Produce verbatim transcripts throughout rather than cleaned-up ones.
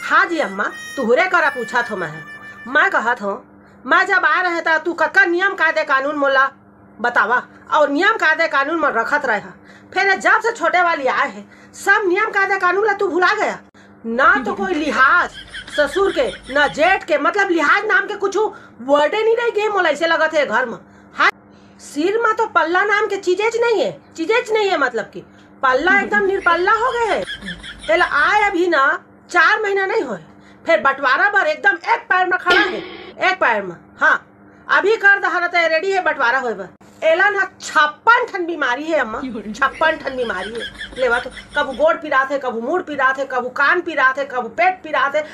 हाँ जी अम्मा, तुहरे करा पूछत हो मैं। मैं कहत हो, मैं जब आए रहे त तू कतका नियम कायदे कानून मोला बतावा, और नियम कायदे कानून मन रखत रहे हा। फिर जब से छोटे वाली आए है, सब नियम कायदे कानून ला तू भुला गया। ना तो कोई लिहाज ससुर के, ना जेठ के, मतलब लिहाज नाम के कुछ वर्डे नहीं रह गए मोला, ऐसे लगत है घर में। हाँ, सिर में तो पल्ला नाम के चीजेच नहीं है, चीजेच नहीं है, मतलब कि पल्ला एकदम निरपल्ला हो गए है। एला आए अभी ना चार महीना नहीं होए, फिर बंटवारा बर एकदम एक पैर में खड़ा है, एक पैर में। हाँ, अभी कर दहा, त रेडी है बंटवारा होए बर। एला ना छप्पन ठन बीमारी है अम्मा, छप्पन ठन बीमारी है। लेवा तो कभू गोड़ पिरात है, कभू मुड़ पिरात है, कभू कान पिरात है, कभू पेट पिरात है,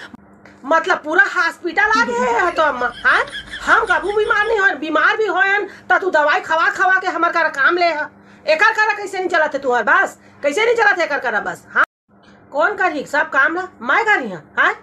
मतलब पूरा हॉस्पिटल आ गए है तो अम्मा। हाँ, हम कभू बीमार नहीं होन, बीमार भी होयन त तू दवाई खवा खवा के हमर करा काम ले हा। एकर करा कैसे नहीं चलत है तुहर बस, कैसे नहीं चलत है एकर करा बस? हाँ, कौन करही सब काम ला? मैं करही हाँ, हाँ?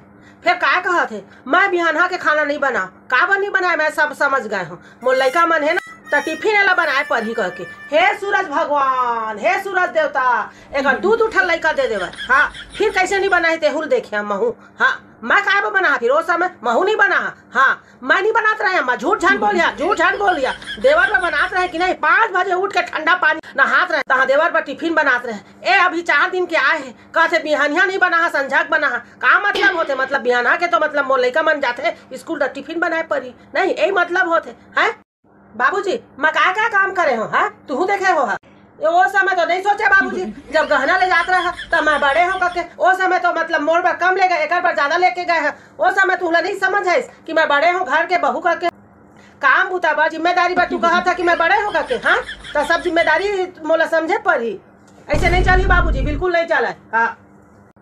फिर काय कहत है, मैं बिहानहा के खाना नहीं बना, काबर नहीं बनाए, मैं सब समझ गए हूँ। मोर लइका मन है ना, त टिफिन एला बनाए परही कह के। हे सूरज भगवान, हे सूरज देवता, एकर दू दू ठन लइका दे देवे। हाँ, फिर कैसे नहीं बनाए तेहुल देखे हम महू। हाँ, मैं काय बर बना फिर ओ समय महू नहीं बना। हाँ, मैं नहीं बनात रहे अम्मा, झूठ झन बोलिया, झूठ झन बोलिया। देवर बर बनात रहे कि नहीं, पाँच बजे उठ के ठंडा पानी नहात रहे, तहाँ देवर बर टिफिन बनात रहे। ए अभी चार दिन के आए है, कहते बिहनिया नहीं बना हा, संझक बना हा। का मतलब होते? मतलब बिहानहा के तो मतलब मोर लइका मन जाते स्कूल त टिफिन बनाए परी, नहीं यही मतलब होते हैं? बाबूजी, मैं का का काम करे हो, हाँ? तुहू देखे हो, हाँ? ये वो समय तो नहीं सोचे बाबूजी, जब गहना ले जात रहा त मैं बड़े हो करके, ओ समय तो मतलब मोर बर कम ले गए, एकर बर ज्यादा लेके गए हैं। ओ समय तुहला नहीं समझ है कि मैं बड़े हो, घर के बहू करके काम बुता बा जिम्मेदारी बा, तू कहा था कि मैं बड़े हो करके, हाँ? तो सब जिम्मेदारी मोला समझे पड़ी। ऐसे नहीं चली बाबूजी, बिल्कुल नहीं चला। हाँ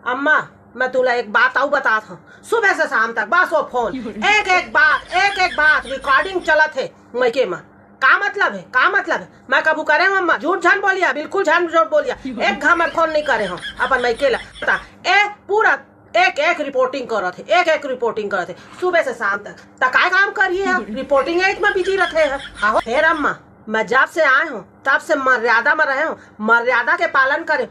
अम्मा, मैं तुला एक बात अउ बतात हूँ, सुबह से शाम तक बस वो फोन, एक एक बात, एक एक बात रिकॉर्डिंग चलत है मइके में। का मतलब है, का मतलब है? मैं कभू करे हूँ अम्मा? झूठ झन बोलिया, बिल्कुल झन झूठ बोलिया। एक घमर फोन नहीं करे हूँ अपन मइके ला। बता, ए पूरा एक एक रिपोर्टिंग करत है, एक एक रिपोर्टिंग करत है सुबह से शाम तक। त काय काम करिए आप? रिपोर्टिंग है, इतना बिजी रहते हैं। आहो, हे अम्मा, मैं जब से आए हूँ तब से मर्यादा में रहे हूँ, मर्यादा के पालन करे,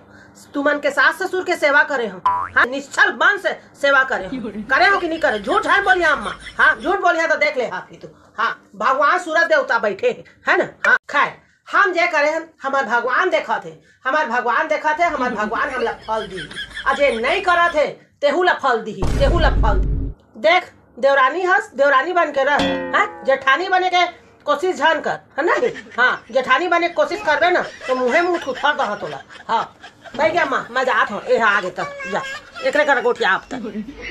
तुमन के सास ससुर के सेवा करे हूँ, हाँ, निश्छल मन से सेवा करे हूँ। करे हो कि नहीं करे? झूठ झन बोलिया अम्मा, हाँ, झूठ बोलिया तो देख ले हाथ की तू। हाँ, भगवान सूरज देवता बैठे है, है ना? हाँ, खैर, हम जे करे हन, हमर भगवान देखत हे, हमर भगवान देखत हे, हमर भगवान हमला फल दी। आ जे नहीं करत हे, तेहू ला फल दी, तेहू ला फल दी। देख, देवरानी हस, देवरानी बन के रह, हाँ? जेठानी बने के कोशिश झन कर, है ना? हाँ, जेठानी बने के कोशिश करबे ना, तो मुँहे मुँह थुथर दह तोला। हाँ, भाई क्या माँ, मैं जात हूँ, ए आगे तक जा, एकरे कर गोटिया आप तक।